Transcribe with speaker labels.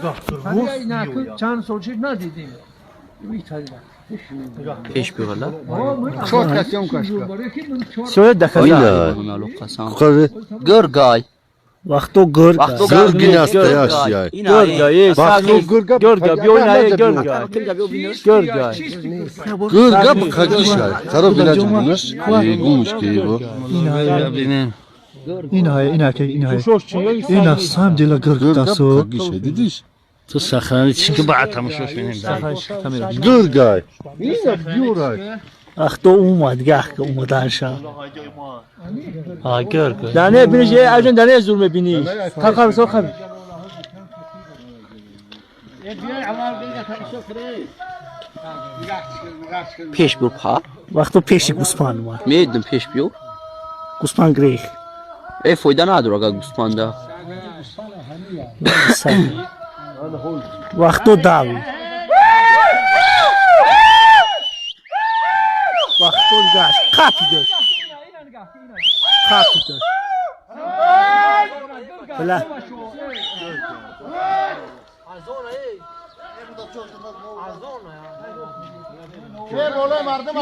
Speaker 1: Чанд сол шид надидем.
Speaker 2: Пеш биёла.
Speaker 3: Все доказали.
Speaker 2: Гургай.
Speaker 3: Вақто гурга.
Speaker 4: Гурги настоящий.
Speaker 3: Гурга, есть.
Speaker 4: Вақто гурга.
Speaker 3: Гурга, биёна, гурга. Гурга.
Speaker 4: Гурга бхагишай. Харо билаҷ бунаш. Гумуш ки его.
Speaker 5: Ина ина ина ина сам дела гург дасо.
Speaker 4: Бхагишай, дидиш?
Speaker 6: Ту сахрани чӣ ки баъд тамошош менем.
Speaker 4: Гургай. Ина биёрай.
Speaker 3: Вақто омад, гах ки омаданша.
Speaker 6: А гург.
Speaker 3: Дане биниш, аҷон дане зур мебиниш. Қақар со қаб.
Speaker 2: Пеш биёр па.
Speaker 3: Вақто пеши гӯспанд омад.
Speaker 2: Медидам пеш биёр.
Speaker 3: Гӯспанд грех.
Speaker 2: Э фойда надор агар гӯспанда.
Speaker 3: Вақто дави. Вақто гаш қапи дошт. Қапи дошт. Била.
Speaker 4: Мардум.